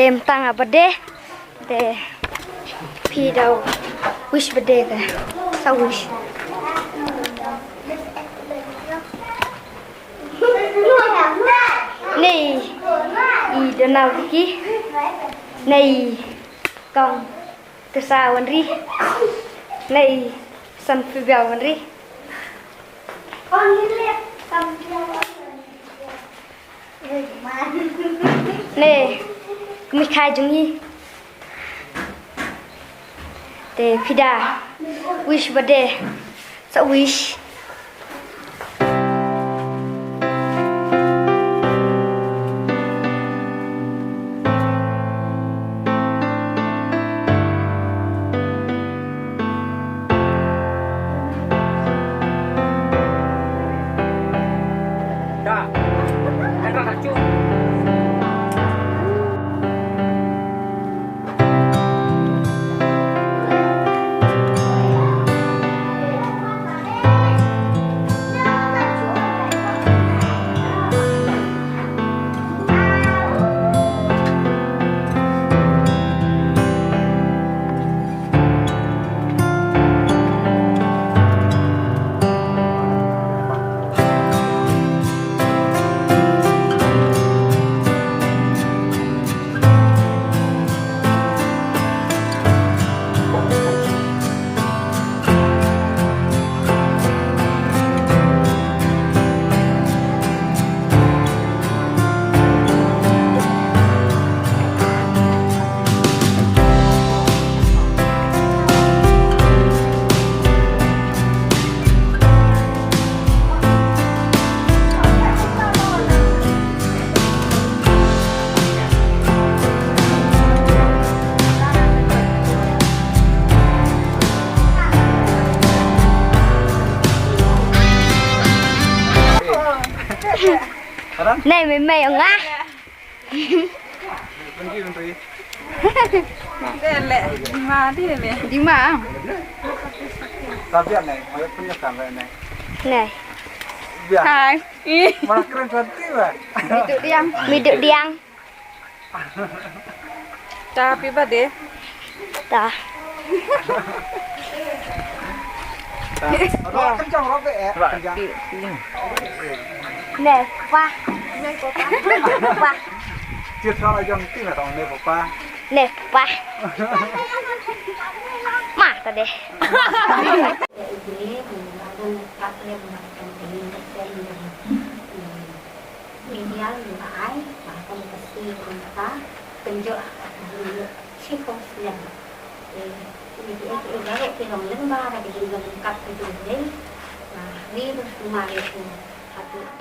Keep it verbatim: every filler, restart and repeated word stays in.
Em tang a birthday. Te phi da wish birthday te. Sa wish. Nei i Dona Wiki. Nei kong Tesa Wanri. Nei San Fibia Wanri. Ne, kmie kai jong ngi. Te phi da wish birthday. Sa wish. Nei mei mei ong ah. Dele, di ma, dele. Di ma. Tabiat nei, mai pun ya kan nei. Nei. Biar. Hai. Ih. Mana keren cantik, Mbak. Miduk diang. Miduk diang. Happy birthday. Ta. Ta. Roh kencang, roh be, eh. Kencang. Ne, pa. Ne, pa. Cit salah jam ti lah tong ne, pa. Ne, pa. Ma, ta deh. Ideal ynda ai ba ka mut ka sngi ka mynta pynjot ha ka jingïoh shiphew snem. Te kine kiei kiei baroh ki long lyngba da ka jinglong ryngkat ka jong U Blei. Ba ri bad sumar ïa u. Happy